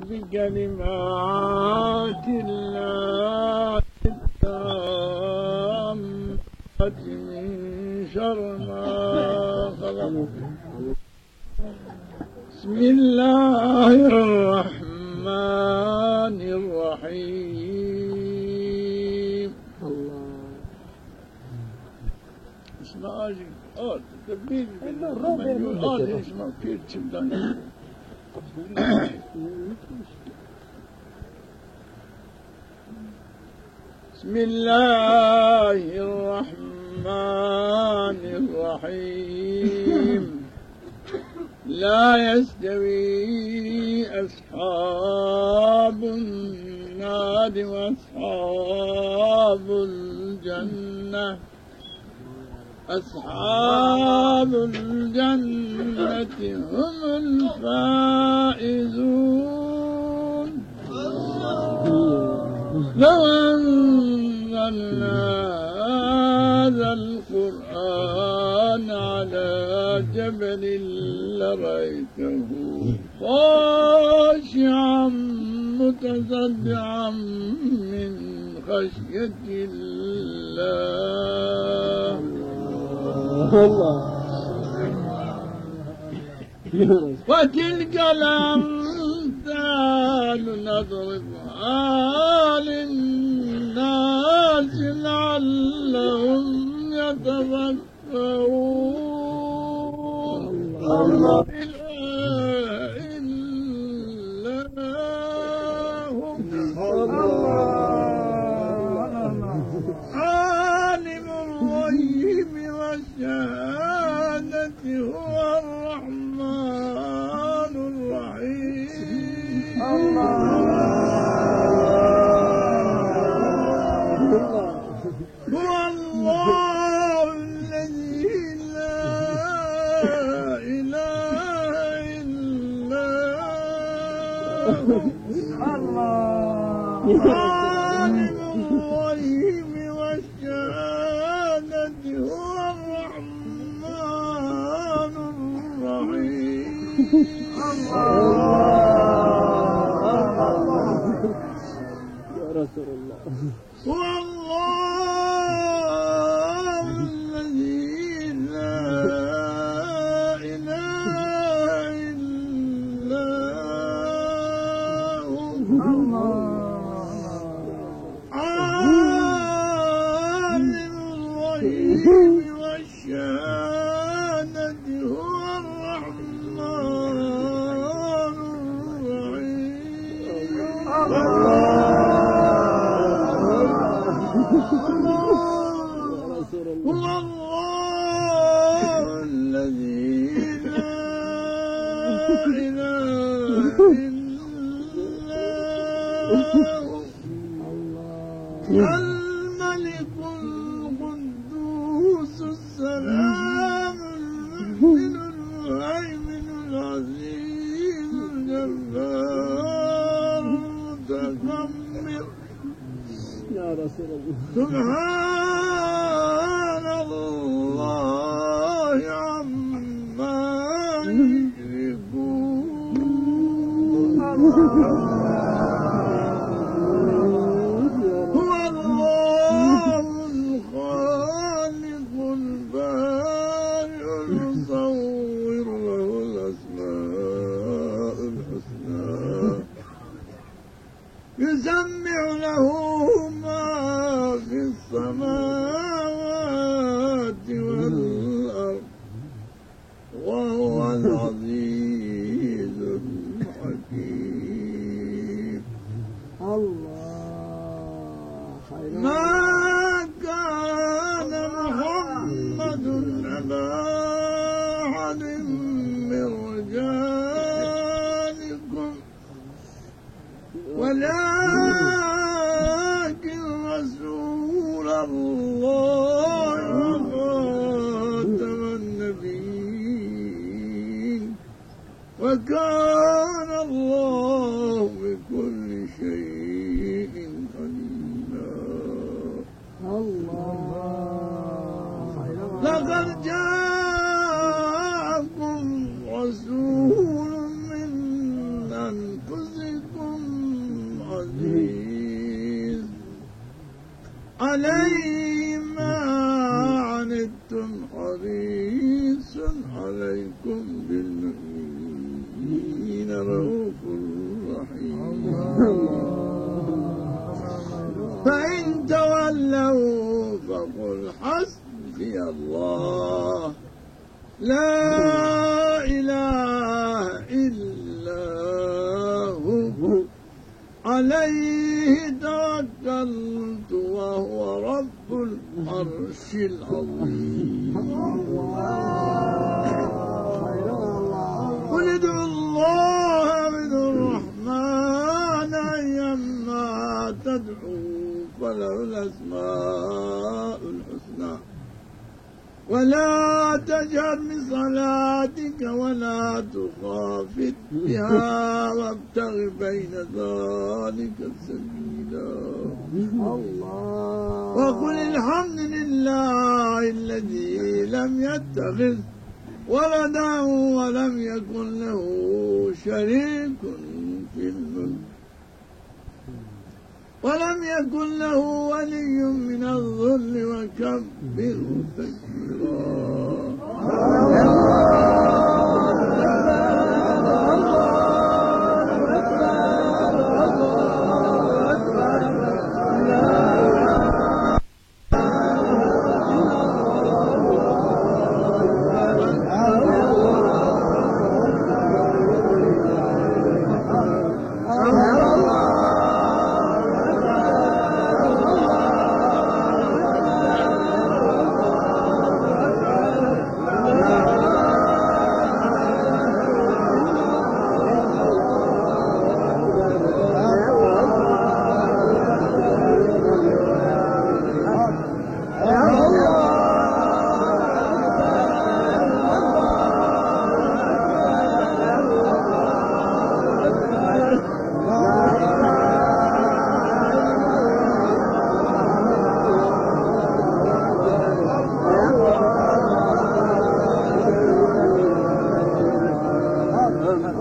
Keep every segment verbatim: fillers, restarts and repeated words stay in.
بكلمات الله التامة من شر ما خلق. بسم الله الرحمن الرحيم. الله. اسمع، آج، آج، تبديل، آج، اسمع، في الشمدان. بسم الله الرحمن الرحيم. لا يستوي أصحاب النار وأصحاب الجنة. أصحاب الجنة هم الفائزون. لو أنزلنا هذا القرآن على جبل لرأيته خاشعا متصدعا من خشية الله. الله. وتلك الأمثال نضربها للناس لعلهم يتفكرون. الله. لا إله إلا هو. الله. عالم الغيب والشهادة هو الرحمن الرحيم. الله. هو الله الذي لا إله إلا هو. الله. عالم الغيب والشهادة هو الرحمن الرحيم. الله. يا رسول الله. هو الله الذي لا إله إلا هو. عالم الغيب والشهادة هو الرحمن الرحيم. الله. هو الله الذي لا إله إلا هو. الملك القدوس السلام المؤمن المهيمن العزيز الجبار المتكبر. يا رسول الله. سبحان الله عما يشركون. هو الله الخالق البارئ المصور له الأسماء الحسنى. يسبح له ما في السماوات والأرض وهو العزيز الحكيم. الله. ما كان محمد أبا أحد من رجالكم ولكن رسول الله وخاتم النبيين وكان الله بكل شيء عليما. الله. لقد جاءكم رسول من أنفسكم عليهم ما عنتم حريص عليكم بالمؤمنين رءوف رحيم. فإن تولوا فقل حسبي الله لا إله إلا هو عليه توكلت وهو رب العرش العظيم. قل ادعوا الله أو ادعوا الرحمن أيما تدعوا فله الأسماء الحسنى ولا تجهر بصلاتك ولا تخافت بها وابتغ بين ذلك سبيلا. وقل الحمد لله الذي لم يتخذ ولدا ولم يكن له شريك في الملك ولم يكن له ولي من الذل وكبره تكبيرا.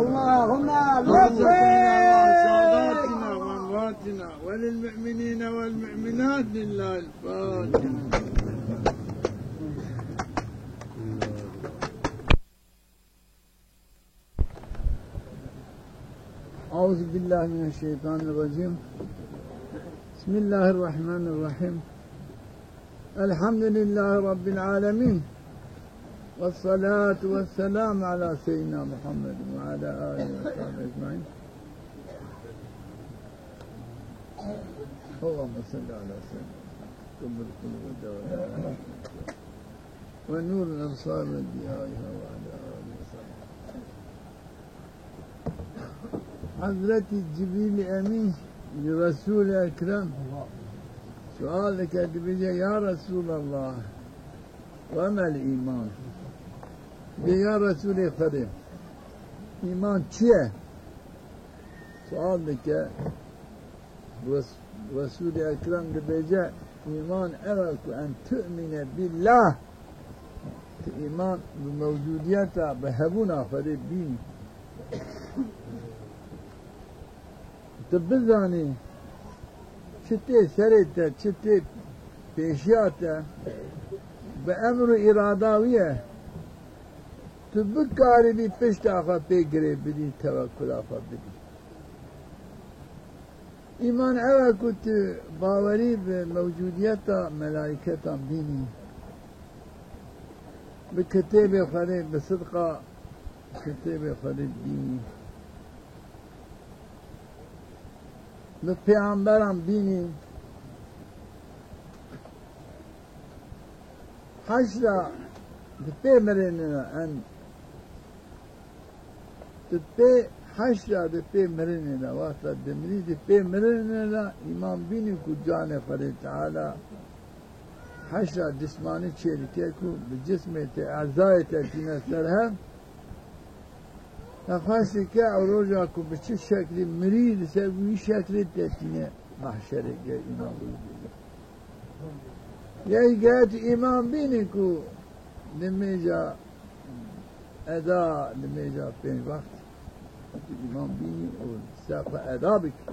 اللهم اللهم صل على ساداتنا وأمواتنا وللمؤمنين والمؤمنات لله الفاتحة. أعوذ بالله من الشيطان الرجيم. بسم الله الرحمن الرحيم. الحمد لله رب العالمين. والصلاة والسلام على سيدنا محمد وعلى آله وصحبه أجمعين. اللهم صل على سيدنا محمد. ونور الأبصار وضيائها وعلى آله وصحبه. Hazretî Cibrîl Emîn ji Resûl Ekrem sual dike, dibêje, ya Resûlallah, we me li îman. Dibê, ya Resûlê Xwedê, îman çi ye? Sual dike, Res-, Resûlê Ekrem dibêje, îman ew e ku en tu'mine bîllah, tu îman bi mewcûdiyeta, bi hebûna Xwedê bînî. Tu bizanî çi tê serê te, çi tê pêşiya te, bi emr û îrada wî ye. Tu bikarîbî pişta xwe pê girê bidî, tewekula xwe bidî. Îman ew e ku tu bawerî bi mewcûdiyeta melaîketan bînî, bi kitêbê Xwedê, bi sidqa kitêbê Xwedê bînî, bi pêxemberan bînî. Heşra di pê mirinê ra en Di pê heşra di pê mirinê de, wexta dimirî di pê mirinê de îman bînî ku canê Xwedê Teala heşra cismanî çêdike ku bi cismê te, erzayê te tîne ser hev, nexweş dike ew roja ku bi çi şeklî mirî di ser wî şeklî te tîne mehşerê, ger îman bînî. Yey ger tu îman bînî ku nimêja eda, nimêja pênc wext, tu îman bînî û ser xwe eda bikî.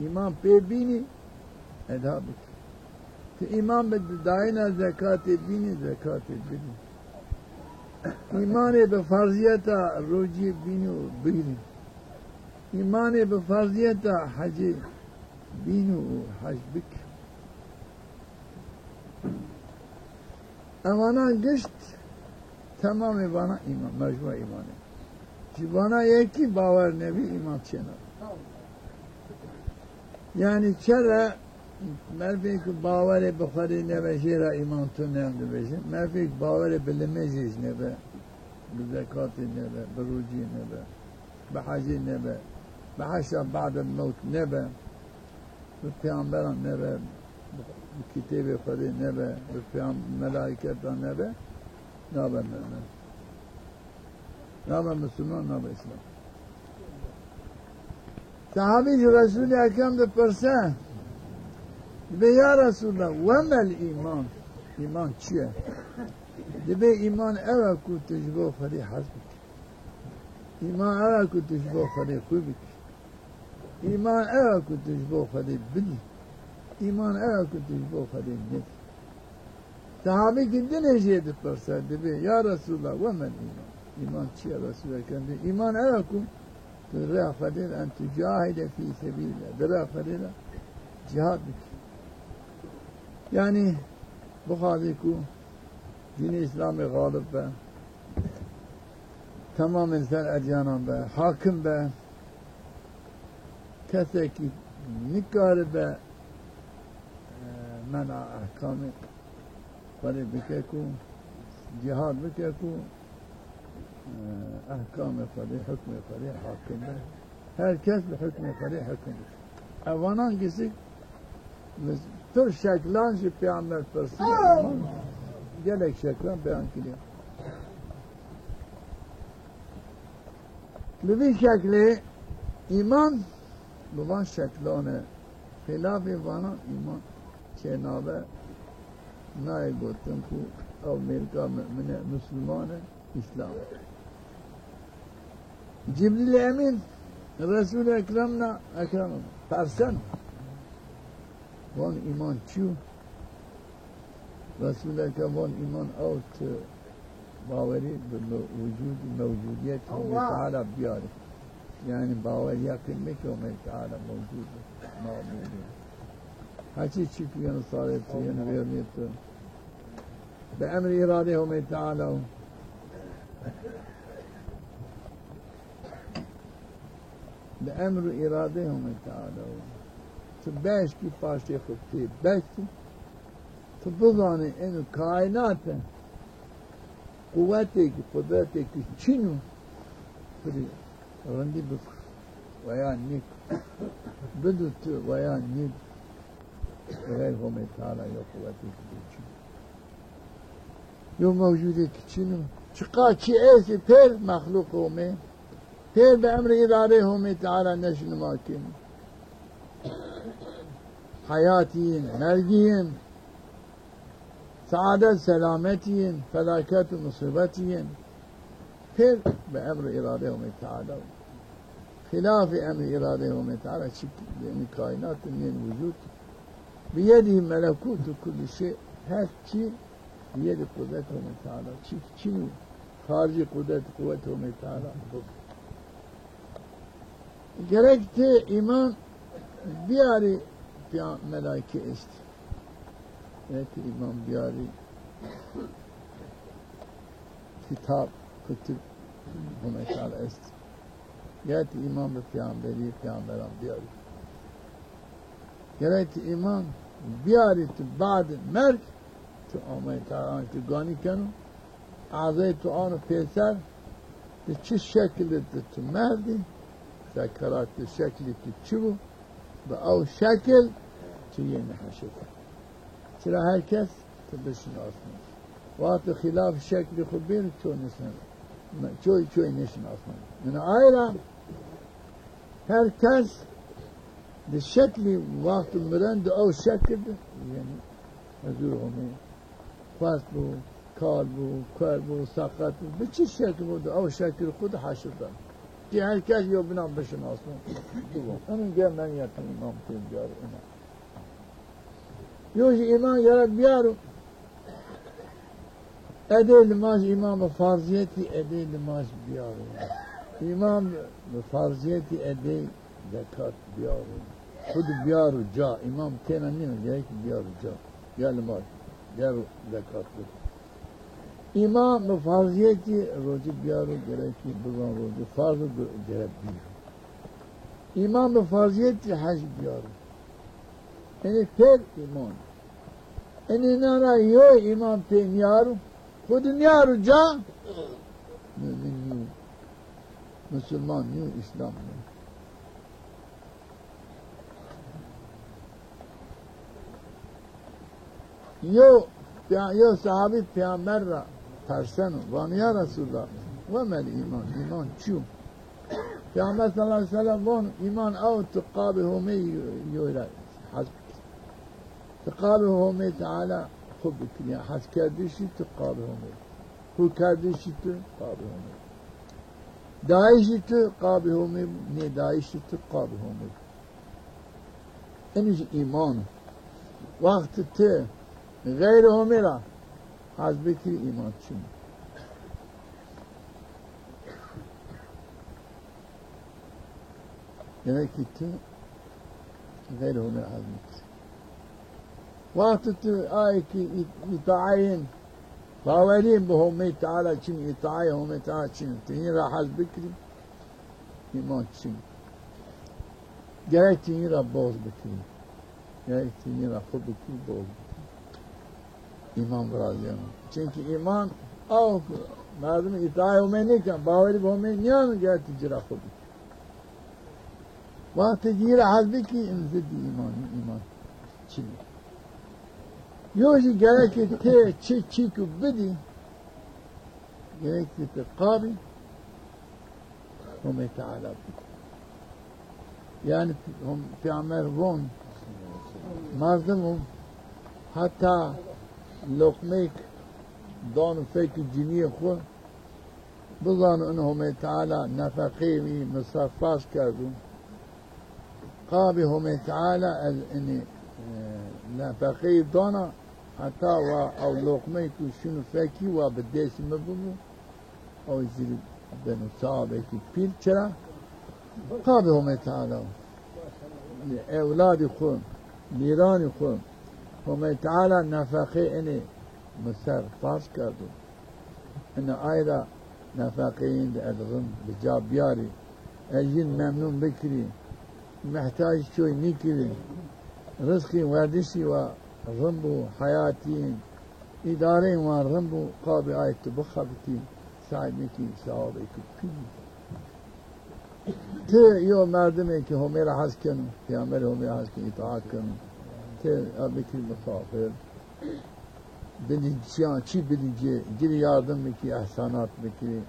Îman pê bînî, eda bikî. Ti îman bi dayîna zekatê bînî, zekatê bidî. Îmanê bi ferzîyeta rocî bînî û bigirî. Îmanê bi ferzîyeta hecî bînî û hec bik. Evanan gişt temamê vana îman, mecmua îmanê. Ji vana yekî bawer nebî, îman çêna. Yanî çere mervê ku bawerê bi Xwedê nebe, jê ra îman tune em dibêjin. Mervê ku bawerê bi limêjê jî nebe, bi zekatê nebe, bi rocî nebe, bi hecê nebe, bi heşra ba'del mewt nebe, bi peyamberan nebe, bi kitêbê Xwedê nebe, bi peyam-, melaîketan nebe, nabe mu'min. Nabe musulman, nabe îslam. Sahabî ji Resûlê Ekrem dipirse, dibê, "Ya Resûlullah, we mel îman?" Îman çi ye? Dibê, "Îman ew e ku tu ji bo Xwedê hez bikî. Îman ew e ku tu ji bo Xwedê xwî bikî. Îman ew e ku tu ji bo Xwedê bidî. Îman ew e ku tu ji bo Xwedê nedî." Sahabî ki dinê jê dipirse, dibê, "Ya Resûlullah, we mel îman?" Îman çi ye Resûlê Ekrem? Dibê, "Îman ew e ku tu rêya Xwedê de, en tucahide fî sebîlillah, di rêya Xwedê de cîhad bikî." Yanî bixwazî ku dînê Îslamê xalib be, temamên ser edyanan be, hakim be, kesekî nikaribe, e, mena ehkamê Xwedê bike ku, cîhad bike ku, e, ehkamê Xwedê, hukmê Xwedê hakim be. Her kes bi hukmê Xwedê hukim bike. Evanan gisik bi pir şeklan ji peyamber pirsî, gelek şeklan beyan kiriye. Bi vî şeklê îman bi van şeklan e. Xîlafê vanan îman çênabe, nayê gotin ku ew mêrika mu'min e, musulman e, îslam e. Cibrîl Emîn Resûl Ekrem na, Ekrem persen, van îman çi yo? Resûl Ekrem von îman ew ti bawerî bi me-, wicûdî, mewcûdîyet Homê Teala biyarî. Yanî bawer yeqîn bike Homê Teala mewcûd o, mabûd o. Heçî çi ku yeno sarê tu, yeno vernê tu. Bi emrî îradê Homê Teala o. Bi emr û îradê Homê Teala o. Tu beşkî paştê xwe tê beşkî. Tu bizanî eno kaînate quwetêkî, qudretêkî çin o, tu rê rindî bikir weya nêkir. Bidu tu weya nêdu. Xeyr Homê Teala yo quwetêkî bê çin o. Yo mewcûdêkî çin o. Çiqa çi estê pêr mexlûq Homê. Pêr bi emrê îradeyê Homê Teala neşî nima kenî. Heyatî yin, mergî yin, saadet, selametî yin, felaket û musîbetî yin. Pêr bi emr û îradeyê Homê Teala. Xîlafê emr û îradeyê Homê Teala çi, yanî kaînat nîyên wicûd. Biyedî melekûtû kullî şey, her çî biyedî qudret Homê Teala. Çî, çî xaricî qudret, quwet Homê Teala. Gerek ti îman biyarî piya melaîke est. Gerek ti îman biyarî kitab, kutub Homê Teala est. Gerek ti îman bi peyamberî, peyamberan biyarî. Gerek ti îman biyarî tu ba'd merg, tu Homê Teala tu ganî keno, ezayê tu ano pêser, di çi şekilî de tu merdî, sekerat di şekilî tu çi bû, bi ew şekil tu yenî heşir. Çira her kes tu bişinasnê. Wexto xîlaf şeklî xwu bêro, çoy nêşin-, çoy, çoy nêşinasnê. Yanî ay ra her kes di şeklî wexto miren di ew şekil de, yanî huzur Homê. Xwest bû, kal bû, kuer bû, seqet bû, bi çi şekil bû, di ew şekil xwu di heşir ben. Ki her kes yo bina bişinasno. Eno gel men yeqîn îman têm diyar ina. Yo jî îman gerek biyaro. Edey limaj îman bi farziyetî edey limaj biyaro. Îman bi farziyetî edey zekat biyaro. Xwu di biyaro ca. Îman bi têna nîno, gerek biyaro ca. Ya limaj, ya zekat bi. Îman bi farziyetî rocî biyaro, gerek bibin rocî. Farz o, gerek bîyo. Îman bi farziyetî hec biyaro. Enê pêr îman. Enê na ra yo îman pê nîyaro, xwu di nîyaro ca, mumin nîyo, musulman nîyo, îslam nîyo. Yo, yo sahabî Peyamber ra perseno, vano, "Ya Resulallah, ve mel îman, îman çi yo?" Peyamber sallallahu aleyhi ve sellem vano, "Îman aw tu qabê Homê yo ra hes bikî." Tu qabê Homê Teala xwu bikirî, yanî heskerdişî tu qabê Homê. Xwu kerdişî tu qabê Homê. Dayîşî tu qabê Homê, nêdayîşî tu qabê Homê. Enî jî îman o. Wextî ti xeyrê Homê ra hes bikirî, îman çin o. Gerek ki tu xeyrê Homê hes bikirî. Wextî tu ayê ki î-, îtaayên, bawerîyên bi Homê Teala çin, îtaayê Homê Teala çin, tu hîn ra hes bikirî, îman çin. Gerek tu hîn ra boz bikirî. Gerek tu hîn ra xwu bikirî, boz bikirî. Îman virazîyeno. Çimkî îman, aw merdim îtaayê Homê nêken, bawerî bi Homê nîyeno, gerek tu ci ra xwu bikirî. Wextê ci ra hes bikî, in zidî îman, îman çin o. Yo jî gerek ki ti çi çîku bidî, gerek ki ti qabî Homê Teala bikî. Yanî Hom-, Peyamber von, merdimo heta loqmeyêk dano fekî cinîyê xwu, bizano in Homê Teala nefeqeyê wî misref farz kerdo. Qabî Homê Teala ez inî, e, nefeqeyî dana, heta wa ew loqmeyêk ku şino fekî wa bi dêsî mi bibo, ew zî beno sahabekî pîl. Çira? Qabî Homê Teala. Ewladî xwu, mîranî xwu, Homê Teala nefeqeyê inî mi ser farz kerdo. Ina ay ra nefeqeyên di ez rind bi ca biyarî, ez jîn memnun bikirî, mihtacî çoy nîkirî, rizqî werdişî wa rind bo, heyatî, îdareyên wan rind bo, qabî ay tu bixebitî, sahîb bikî, sawabêko pîl. Ti yo merdimê ki Homê ra hes keno, Peyamberê Homê ra hes keno, îtaat keno, ti a bikirî misafir, bidî çîyan, çî bidî ci, ci rê yardim bikî, ehsanat bikirî,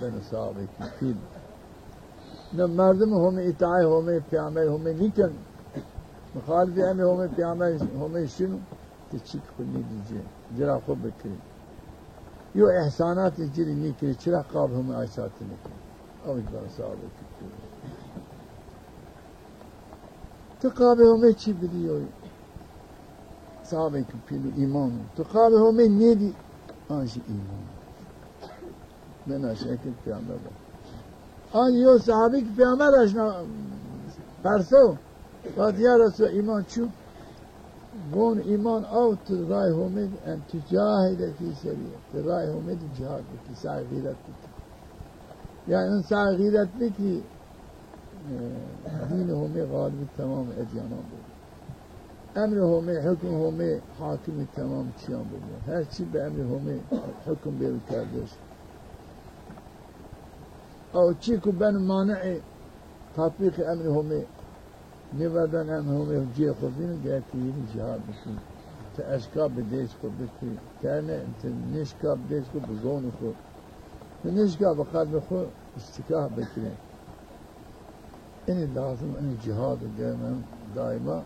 beno sawabêkî pîl. Ne merdim Homê, îtaayê Homê, Peyamberê Homê nîken, mixalifê emrê Homê, Peyamberê Homê şino, ti çîk xwu nêdî ci, ci ra xwu bikirî. Yo ehsanatê ci rê nêkirî, çira qabî Homê ay çar ti nêkirî. Ew jî beno sawabêkî pîl. Ti qabê Homê çî bidî yo sawabêkî pîl o, îman o. Ti qabê Homê nêdî, an jî îman o. Bena şekil Peyamber va. An yo sahabî ki Peyamber ra şina perso, vat, "Ya Resulallah, îman çi yo?" Von, îman aw tu rayê Homê di, en tucahide fî sebîlî, tu rayê Homê di cihad bikî, sey xîret bikî. Yanî in sey xîret bikî, e, dînê Homê xalibî temamê edyanan bibo. Emrê Homê, hukmê Homê hakimî temam çîyan bibo. Her çî bi emrê Homê hukm bêro kerdiş. Ew çî ku beno mani'ê tatbîqê emrê Homê, nêverdan emrê Homê cihê xwu vîno, gerek ti yînî cihad bikî. Ti eşka bi dês xwu bikî. Tene ti nişka bi dês xwu, bi zonê xwu. Ti nişka bi qelbê xwu îstikah bikirî. Enê lazim, enê cihad o, gerek daîma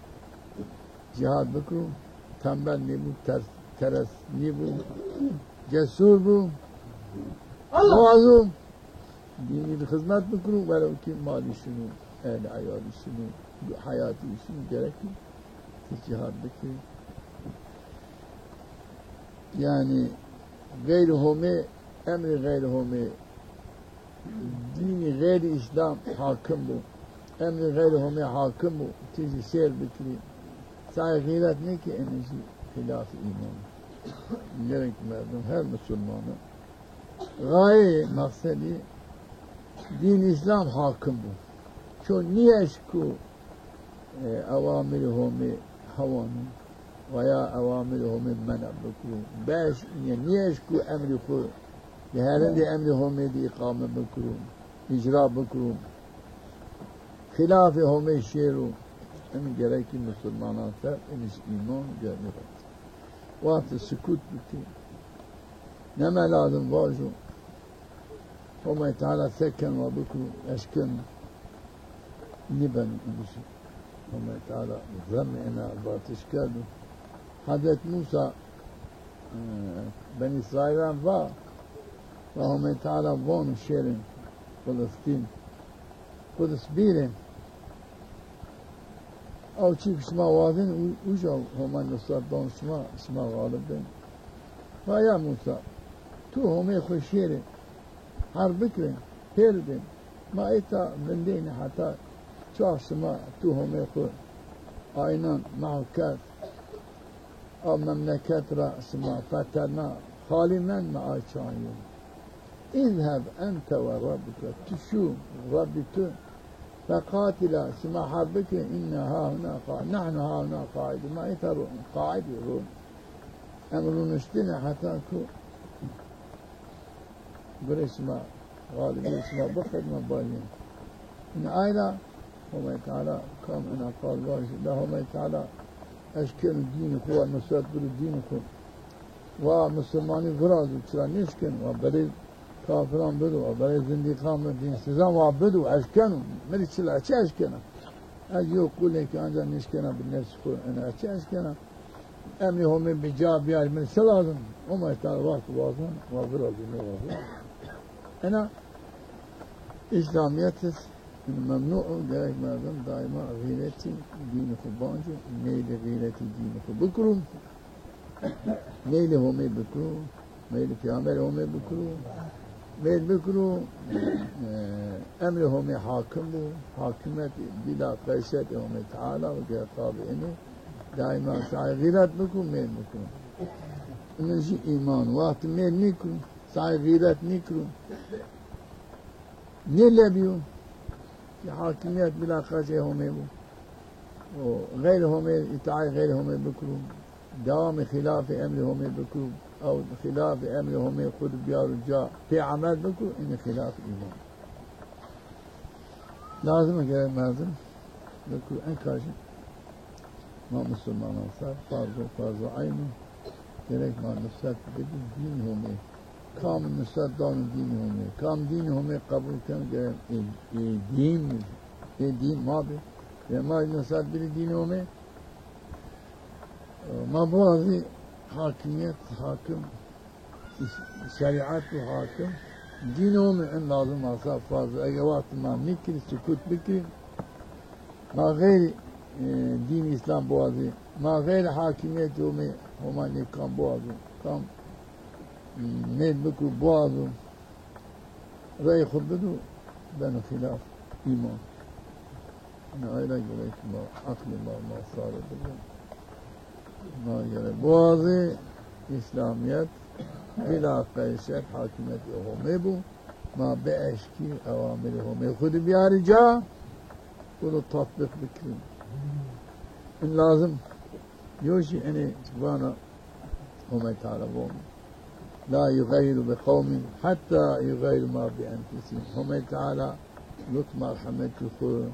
cihad bikiro, tembel nêbo, ters, teres nêbo, cesur bo, wazo, dînî de xizmet bikiro, welew ki malî şino, ehlî eyalî şino, heyatî şino, gerek ti cihad bikirî. Yanî xeyrî Homê, emrî xeyrî Homê, dînî xeyrî Îslam hakim bû. Emrî xeyrî Homê hakim bû. Ti jî sêr bikirî. Sayê xîret nêkî, enê jî xîlafê îman. Gerek merdim her musulmano. Xayê, maqsedî dîn Îslam hakim bû. Ço nîyeşku e, ewamirê Homê hewano, veya ewamirê Homê mena bikiro. Beş, nîye, nîyeşku emrî xwu di herindê emrê Homê di îqame bikiro, îcra bikiro. Xîlafê Homê şêro, enî gerekî musulmanan ser, enî îman gerek. Wextê sukut bikî. Neme lazim vajo. Homay Teala se ken wa bikiro, eşkeno. Nîbeno enî jî. Homay Teala zemmê ena vatiş kerdo. Hezret Musa, e, Benî Îsraîlan va, va Homay Teala vano şêrên Filistîn, Qudus bîrên. Ew çî ki şima wazên, u-, uca Homa nusret dano şima, şima xalib bên. Va ya Musa, tu Homê xwu şêrê, herb bikirê, pêr bên. Ma îta vindeynê heta çax şima tu Homê xwu aynan mehl kerd. A memleket ra şima fetelna, xalî mend, ma ay çax yo. Îzheb ente ve rabbuke, tu şû, Rebbî tu, feqatîla, şima herb bikin, înna hahuna qa-, nehnu hahuna qaidûn, ma îta ro-, qaid î, ro-, em rûniştine heta ku gurê şima, xalibiyê şima biqedime balî. Ina ay ra Homay Teala kam ina qal vajî. La Homay Teala eşkeno dînî xwu wa nusret bido dînî xwu. Wa musulmanî virazo, çira nêşkeno? Wa berê kafiran bido, wa berê zindîqan bido, dînsizan wa bido, eşkeno. Mi rê çila çi eşkena? Ez yew qulêkî anca nêşkena bi nefsî xwu, ina ez çi eşkena? Emrê Homê bi ca biyarî, mi rê çi lazim? Homay Teala wext wazon, wa virazî, nêwazo. Ena Îslamîyet î, ina memnû o, gerek merdim daîma xîretî dînî xwu banco, meylê xîretî dînî xwu bikiro, meylê Homê bikiro, meylê Peyxamberê Homê bikiro, meyl bikiro, e, emrê Homê hakim bo, hakimiyet bîla qeşetê Homê Teala û gerek bi enê daîma sayê xîret bikiro, meyl bikiro. Ina jî îman. Wextî meyl nêkiro, sayê xîret nêkiro, nêlebîyo ki hakimiyet bîla qeşê Homê bo. O xeyrê Homê, îtaayê xeyrê Homê bikiro, dewamê xîlafê emrê Homê bikiro, ew xîlafê emrê Homê xwu di biyaro ca, pê emel bikiro, înî xîlaf îman. Lazim o gerek merdim bikiro, enka jî ma musulmanan ser farz o, farz o eyn o, gerek ma nusret bidî dînî Homê. Kam nusret dano dînî Homê, kam dînî Homê qebul keno, gerek ê, ê dîn, ê dîn ma bê. Ve ma nusret bidî dînî Homê. Ma biwazî hakimiyet, hakim, şerîet û hakim dînê Homê, en lazim asa farz. Ege wextî ma nîkirî, sukut bikirî, ma xeyrî, e, dîn Îslam biwazî, ma xeyrî hakimiyetê Homê, Homa nê kam biwazo, kam, e, mêl bikiro biwazo, rey xwu bido, beno xîlaf îman. Ina ay ra gerek ma, eqlê ma, ma sare bibo. Ma gerek biwazê Îslamîyet bîla qeşet hakimiyetê Homê bo. Ma bieşkî ewamirê Homê xwu di biyarî ca, û di tatbîq bikirî. In lazim. Yo jî enê vana Homay Teala vano, "La yuxeyyiru bi qewmin hetta yuxeyyiru ma bi enfusihim." Homay Teala lutf merhemetî xwu,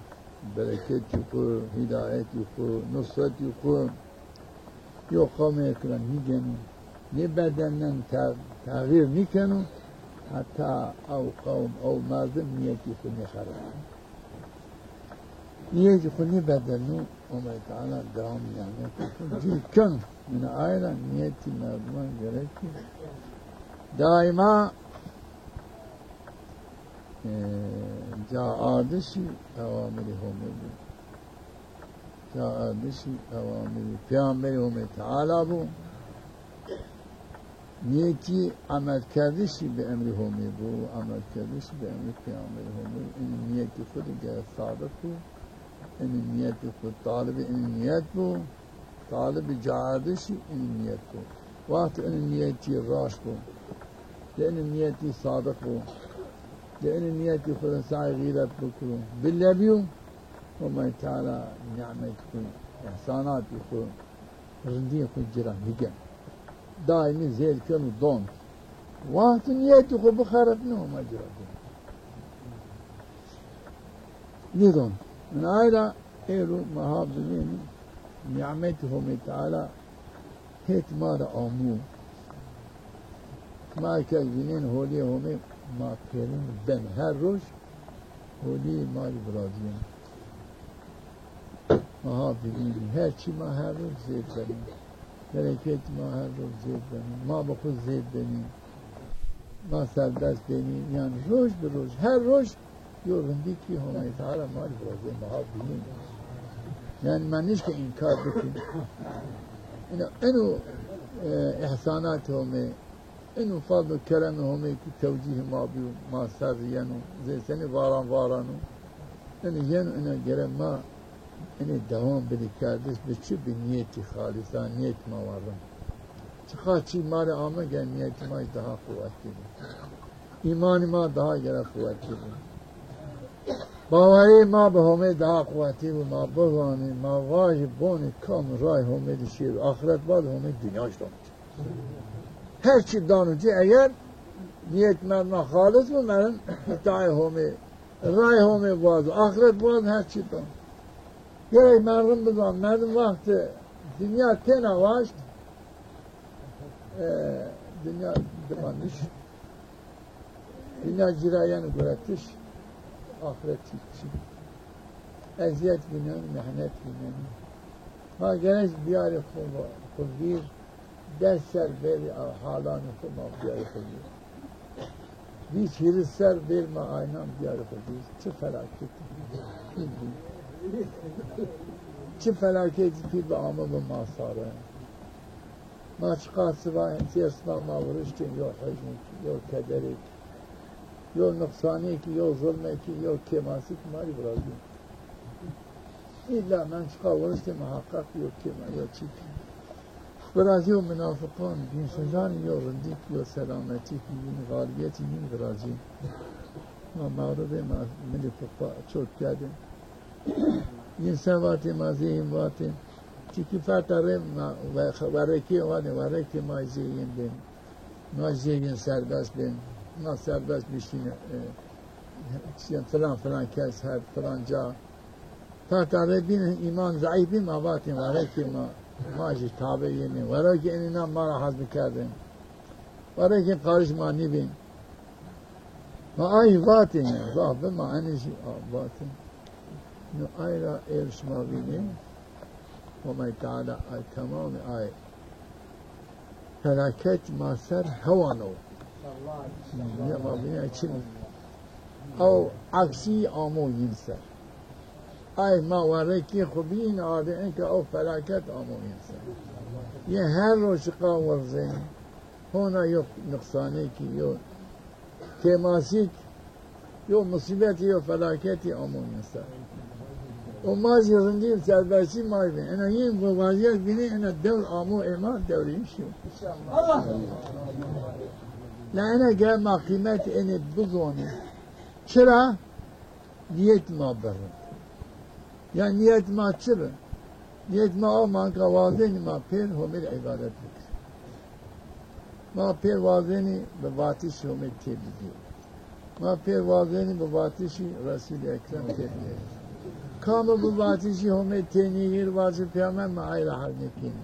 bereketî xwu, hîdayetî xwu, nusretî xwu yo qewmêk ra nîgeno, nêbedelneno, te-, texyîr nîkeno, heta ew qewm, ew merdim nîyetî xwu nêxereno. Nîyetî xwu nêbedelno, Homay Teala dewam nîmetê xwu cûr keno. Ina ay ra nîyetî merdiman gerek ki daîma, e, caardişî ewamirê Homê bo. Caardişî ewamirê Peyxamberê Homê Teala bo. Niyetî emelkerdişî bi emrî Homê bo, emelkerdişî bi emrî Peyxamberî Homê bo. Inî niyetî xwu de gere sadiq bo. Inî niyetî xwu, talibî inî niyet bo. Talibî caardişî inî niyet bo. Wexto inî niyetî raşt bo, de inî niyetî sadiq bo, de inî niyetî xwu de saê xîret bikiro, bilebîyo, Homay Teala nîmetî xwu, îhsanatî xwu, rindîyê xwu ci ra nîgeno. Daîmî zêd keno don. Wexto nîyetî xwu bixerepnê, Homa ci ra dîno. Nîdon. Min ay ra êro ma ha bivînî, nîmetî Homê Teala hêt ma ra amo. Ma ke vînên holîyê Homê ma pêrin ben. Her roj holîyê ma rê virazîyeno. Ma ha bivînî, her çî ma her roj zêd beno. Bereketî ma her roj zêd beno. Ma bi xwu zêd benî. Ma serbest benî. Yanî roj bi roj, her roj yo rindîkî Homê Teala ma rê virazê, ma ha bivînî. Yanî ma nişkî înkar bikî. Ino, ino, e, îhsanatê Homê, ino fazl û keremê Homê kî tewcîhê ma bîyo, ma ser yeno, zê senî varan varano. Inî yeno, ina gere ma inî dewam bidî kerdiş, bi çi? Bi nîyetî xalîsan, nîyet ma wa rind. Çiqas çî ma rê ame, gere nîyetî ma daha quwetî bo. Îmanî ma daha gere quwetî bo. Bawerî ma bi Homê daha quwetî bo. Ma bizanî, ma vajî bonê kam ray Homê de şêro. Axiret bad Homê dinya jî dano ci. Her çî dano ci, eger nîyet merdim ra xalis bo, merdim îtaê Homê, ray Homê wazo, axiret wazo, her çî dano. Gerek merdim bizan, merdim wextê dinya têna waşt, e, dinya dima nişt. Dinya ci ra yeno guretiş, axiret çî çî. Ezîyet vîneno, mehnet vîneno. Ma gerek biyarê xwu, xwu vîr, des ser verî a-, halanê xwu ma biyarê xwu vîr. Vîst hîris ser verî ma aynan biyarê xwu vîr. Çi felaketî. Çi felaketî pîl bi amo bi ma sare. Ma çiqas siba, hemsîya siba ma viriştên, yo heznikî, yo kederêkî, yo nuqsanêkî, yo zulmêkî, yo kêmasîkî ma rê virazîyo. Îlla men çiqa viriştê muheqeq yo kêma, yo çîkî. Virazîyo munafiqan, dînsizanî yo rindîkî, yo selametîkî, yîn xalîbîyetî yîn virazîyo. Ma mexribê ma milî xwu pa-, çot kerdê. Yîn se vatê, ma zê yîn vatê. Çikî feta rê ma we-, werekê vanê, werekê ma zê yîn bên. Ma zê yîn serbest bên. Ma serbest bişîne, e, filan filan kes her filan ca. Feta rê bîn îman zeîf bî, ma vatên werekê ma, ma jî tabe yê nê. Werekê enîna ma ra hez bikerdên. Werekê qarîş ma nîbên. Ma ay vatên ya, zaf bi ma enê jî vatên. No ay ra êr şima vînên, Homay Teala ay temamê ay felaket ma ser hewano. Ya ma vînên çin. Ew aksî amo yîn ser. Ay ma werekê xwu bîn ardê enka ew felaket amo yîn ser. Yê her roj çiqa wirzên. Hona yo nuqsanêkî, yo kêmasîk, yo musîbetî, yo felaketî amo yîn ser. Û ma zî rindî û serbestî ma vîn. Ena yîn vazîyet vînî, ena dewr amo ê ma, dewrê yîn şîyo. La ena gere ma qîmetê enê bizonî. Çira? Niyet ma bi rind. Ya niyet ma çi bi? Niyet ma o, ma ka wazenî ma pêr Homê rê îbadet bikir. Ma pêr wazenî bi vatişî Homê têbidî. Ma pêr wazenî bi vatişî Resûlî Ekrem têbidî. Kamo bi vatişî Homê tênîgir, vatişî Peyxamber, ma ay ra hez nêkenî.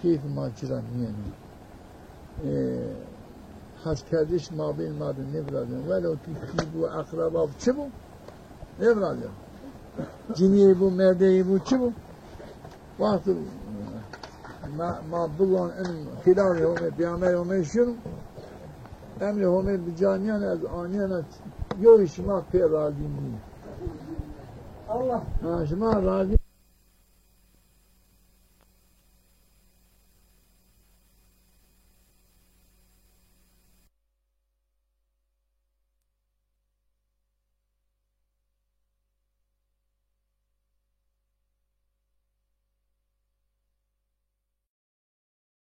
Keyf ma ci ra nîyeno. E, heskerdiş mabên ma de nêvirazên. Welo ki kî bo, eqreba bo, çi bo? Nêvirazên. Cinîyê bo, merdeyê bo, çi bo? Wexto ma, ma bizon in xîlafê Homê, peyxamberê Homê şino, emrê Homê bi ca nîyeno, ez anîyena, yo şima pê razî nîyê. Allah. Ha, şima razî